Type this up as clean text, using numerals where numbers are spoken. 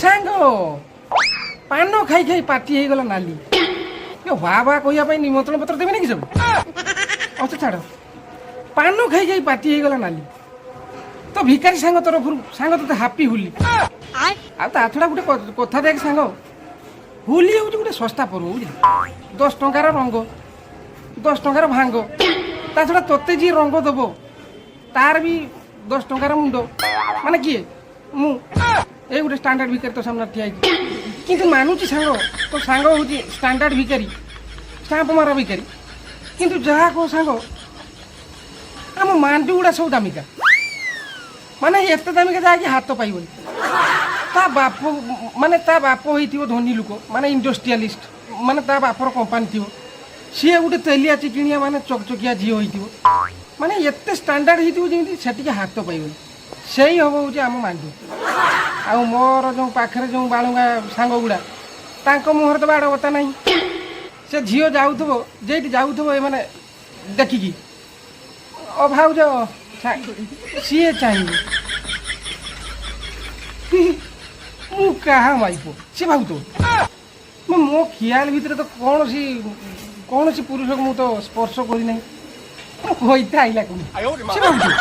ସାଙ୍ଗ, ପାନ ଖାଇ ଖାଇ ପାଟି ହେଇଗଲା ନାଲି। ଏ ବା ବା କହିବା ପାଇଁ ନିମନ୍ତ୍ରଣ ପତ୍ର ଦେବେନି କି ସବୁ? ଅଛ, ଛାଡ଼। ପାନ ଖାଇ ଖାଇ ପାଟି ହେଇଗଲା ନାଲି। ତ ଭିକାରୀ ସାଙ୍ଗ ତରଫରୁ ସାଙ୍ଗ, ତୋତେ ହାପି ହୋଲି। ଆଉ ତା ଛଡ଼ା ଗୋଟେ କଥା ଦେଖ ସାଙ୍ଗ, ହୋଲି ହେଉଛି ଗୋଟେ ଶସ୍ତା ପର୍ବ, ବୁଝିଲୁ? 10 ଟଙ୍କାର ରଙ୍ଗ, 10 ଟଙ୍କାର ଭାଙ୍ଗ। ତା ଛଡ଼ା ତୋତେ ଯିଏ ରଙ୍ଗ ଦେବ, ତାର ବି 10 ଟଙ୍କାର ମୁଣ୍ଡ। ମାନେ କିଏ? ମୁଁ ଏଇ ଗୋଟେ ଷ୍ଟାଣ୍ଡାର୍ଡ ଭିକାରୀ ତୋ ସାମ୍ନାରେ ଠିଆ ହେଇଛି। କିନ୍ତୁ ମାନୁଛି ସାଙ୍ଗ, ତୋ ସାଙ୍ଗ ହେଉଛି ଷ୍ଟାଣ୍ଡାର୍ଡ ଭିକାରୀ, ଷ୍ଟାମ୍ପ ମାରା ଭିକାରୀ। କିନ୍ତୁ ଯାହା କହ ସାଙ୍ଗ, ଆମ ମାଣ୍ଡୁ ଗୁଡ଼ା ସବୁ ଦାମିକା। ମାନେ ଏତେ ଦାମିକା ଯାହାକି ହାତ ପାଇବନି। ତା ବାପ, ମାନେ ତା ବାପ ହେଇଥିବ ଧନୀ ଲୋକ, ମାନେ ଇଣ୍ଡଷ୍ଟ୍ରିଆଲିଷ୍ଟ, ମାନେ ତା ବାପର କମ୍ପାନୀ ଥିବ। ସିଏ ଗୋଟେ ତେଲିଆ ଚିକିଣିଆ, ମାନେ ଚକଚକିଆ ଝିଅ ହେଇଥିବ, ମାନେ ଏତେ ଷ୍ଟାଣ୍ଡାର୍ଡ ହେଇଥିବ ଯେମିତି ସେଠିକି ହାତ ପାଇବନି। ସେଇ ହବ ହେଉଛି ଆମ ମାଣ୍ଡୁ। ଆଉ ମୋର ଯେଉଁ ପାଖରେ ଯେଉଁ ବାଳୁଙ୍ଗା ସାଙ୍ଗ ଗୁଡ଼ା, ତାଙ୍କ ମୁହଁରେ ତ ବାଡ଼ ବତା ନାହିଁ। ସେ ଝିଅ ଯାଉଥିବ, ଯେଇଠି ଯାଉଥିବ, ଏମାନେ ଦେଖିକି, "ଓ ଭାଉଜ," ସିଏ ଚାହିଁବ ମୁଁ କାହା ମାଇପ, ସିଏ ଭାବୁଥିବ। ମୁଁ ମୋ ଖିଆଲ ଭିତରେ ତ କୌଣସି କୌଣସି ପୁରୁଷକୁ ମୁଁ ତ ସ୍ପର୍ଶ କରିନାହିଁ। ମୁଁ କହିତେ ଆଇଲା କୋଉଠି, ସେ ଭାବୁଥିବ।